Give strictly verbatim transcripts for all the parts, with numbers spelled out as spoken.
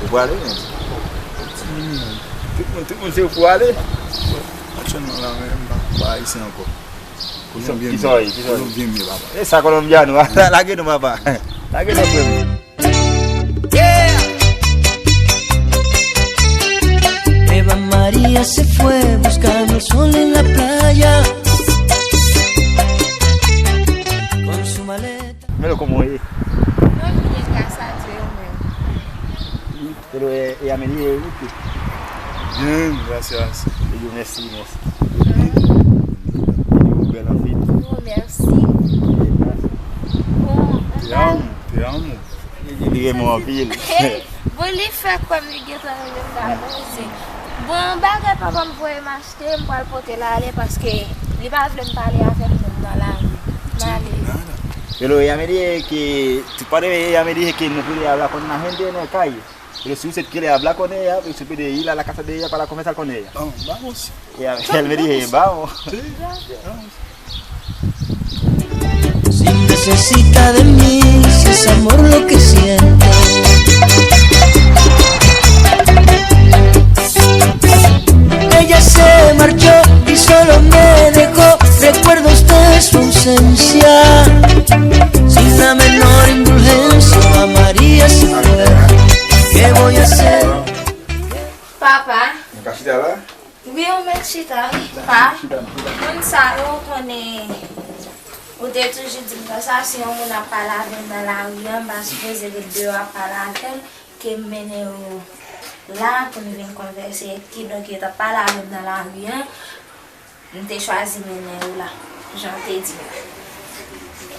Ou prale menm? Tout moun, tout moun se ou pou ale. Aktyèlman la, men, m pa, m pa ayisyen ankò. Kolonbyen m ye. Kolonbyen m ye, papa. E sa, kolonbyan nou, lage nou, papa. Lage nou, frè m. Eva María se fue buscando el sol en la playa con su maleta. Men nou kòman w ye? Mwen byen, gras a Dye, ou menm? Hello, e, e Amelie, e ou ki? Byen, gracias. Yo, mèsi, mèsi. Yo, bèl anpil. Oh, mèsi. Bon, te amo, te amo. Li renmen w anpil. Bon, li fè kwè m li gentan renmen m davans. Bon, bagay papa m voye m achte, m pral pote l ale paske li pa vle m pale avèk moun nan lari. M ale. Hello, e Amelie, ki, tu padre e Amelie, ki nou vle a la con la gente en el calle. Pero si usted quiere hablar con ella, pues se puede ir a la casa de ella para conversar con ella. Vamos, vamos. Ella, él me dice, vamos. Sí, vamos. Si necesita de mí, si es amor lo que siente. Ella se marchó y solo me dejó recuerdos de su ausencia. Sin la menor indulgencia, amaría sin piedad. ¿Qué voy a hacer? Papa. Nou ka chita la? Wi, ou mèt chita, wi. Pa. Moun sa yo, ou konnen. Ou te toujou di m konsa, si yon moun ap pale avè m nan lari a, m pa sipoze ret deyò ap pale avè l, ke m mennen yo la pou n vin konvèse. Kidonk, yo t ap pale avè m nan lari a. M te chwazi mennen yo la, jan w te di m la.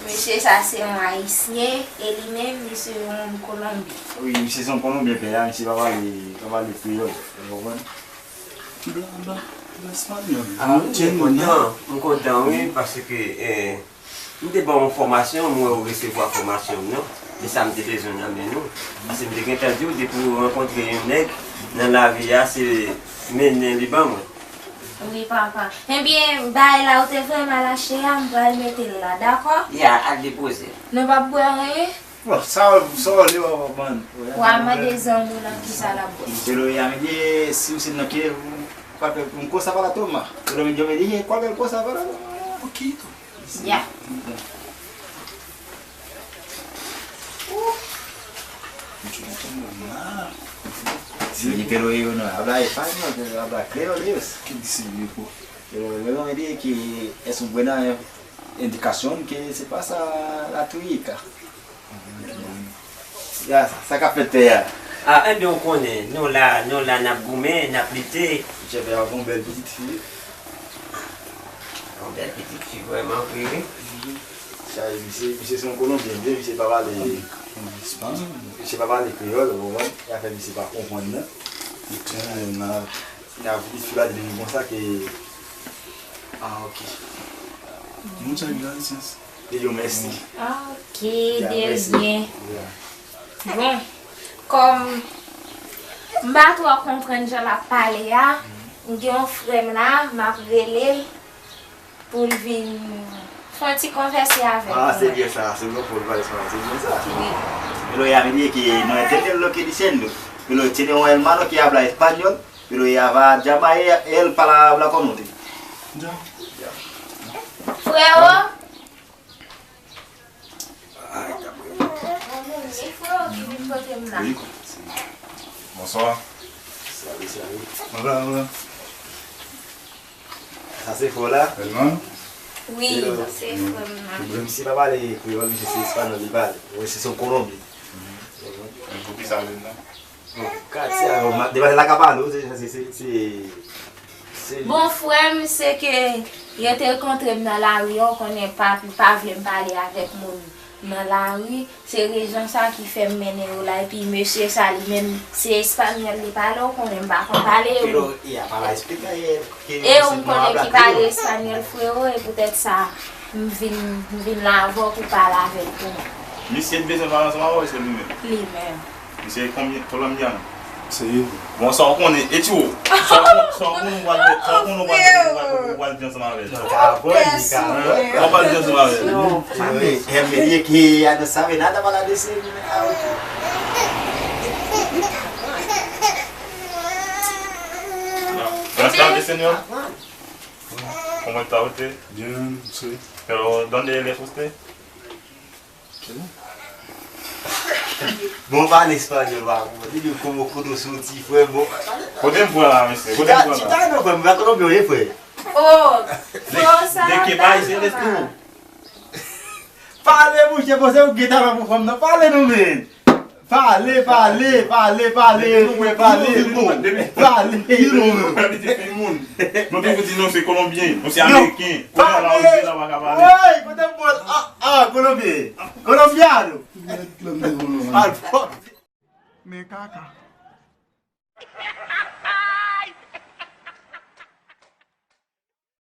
Mesye sa se yon Ayisyen e li menm li se yon Kolonbyen. Wi, misye se yon Kolonbyen pè a, misye pa pale, pa pale kreyòl, ou konprann? Anba, anba, anba espanyòl. Ah, m kontan, m kontan wi, paske eh, m te ba w yon fòmasyon, m wè ou resevwa fòmasyon m nan. E sa m te bezwen nan men nou. Paske m te gentan di w, depi w rankontre yon nèg nan lavi a, se mennen li ban mwen. Wi, papa. Enbyen, bagay la ou te voye m al achte a, m pral mete l la, dakò? Ya, al depoze l. Nou p ap bwè anyen? Bon, sa, sa w vle, w ap ban. W a mande zanmi w nan kisa l ap bwè. Pero ya me dije, si usted no quiere, un, cualquier, un cosa para tomar. Pero yo me dije, cualquier cosa para tomar. Un poquito. Ya. Si, pero ellos no hablan español, pero hablan creol ellos. Pero luego me dije que es una buena indicación que se pasa la tuyica. Ya, sa k ap fèt tè a? A, enben ou konnen, nou la, nou la n ap goumen, n ap lite. Misye fè yon bèl pitit fi. Yon bèl pitit fi vrèman vre wi. Sa, misye, misye se yon Kolonbyen vre, misye pa pale, misye pa pale kreyòl, ou konprann? E afè misye pa konprann nan. Misye, nan, nan pitit fi la di li konsa ke, ah, ok. Muchas gracias. Di yo mèsi. Ok, de rien. Bon, kòm m pa twò konprann jan l ap pale a, m gen yon frè m la, m ap rele l pou l vin fè yon ti konvèse avèk mwen. Ah, se byen sa, se byen pou l pale sa, se byen sa. Wi. Pero ella me dice que no entiende lo que diciendo, pero tiene un hermano que habla español, pero ella va a llamar a él para hablar con usted. Freo! Bonswa. Salut, salut. Hola, hola. Sa se frè w la? Elman? Wi, sa se frè m nan. Misye pa pale kreyòl, misye se espanyòl li pale. Misye se yon Kolonbyen. Poukisa l vin la? Katye a, depi la ka pale w, se, se, se, se, se. Bon, frè m, se ke yo te rankontre m nan lari a, ou konnen papi pa vle m pale avèk moun nan lari. Se rezon sa ki fè m mennen yo la. Epi mesye sa, li menm, se espanyòl li pale, ou konnen m pa konn pale. Pero ella pala explica que. E ou m konnen ki pale espanyòl, frero, e poutèt sa, m vin, m vin la avè w pou pale avè l pou mwen. Misye t bezwen pale ansanm avè w, èske li menm? Li menm. Misye konbyen, Kolonbyan? Se li. Bon, sa w konnen, e ti wo? Sa w konnen, sa w konnen, w pral, sa w konnen, w pral, w pral di ansanm avè l. Non, pa vre, li ka. W pral di ansanm avè l. Non, pa vre. Hermenie que ella no sabe nada para decir. Ah, ok. Salve, Señor. ¿Cómo está usted? Bien, sí. ¿Pero dónde le fuiste? Bon, pale espanyòl, pa bon. Di nou kòman, kote w soti, frè, bon. Kote m pran la, mesye? Kote m pran la? Chita, chita, non, frè, m pa kolonbyen, frè. Oh, ¿de qué país eres tú? Pale, monchè, bon, se ou ki gentan nan pou fanm nan. Pale nou, men. Pale, pale, pale, pale, pale. Pale. Nou te di nou se kolonbyen, nou se ameriken. Kounye a la, ou di la pa ka pale. Woy, kote m pran? Ah, ah, kolonbyen. Kolonbyano. Men kaka.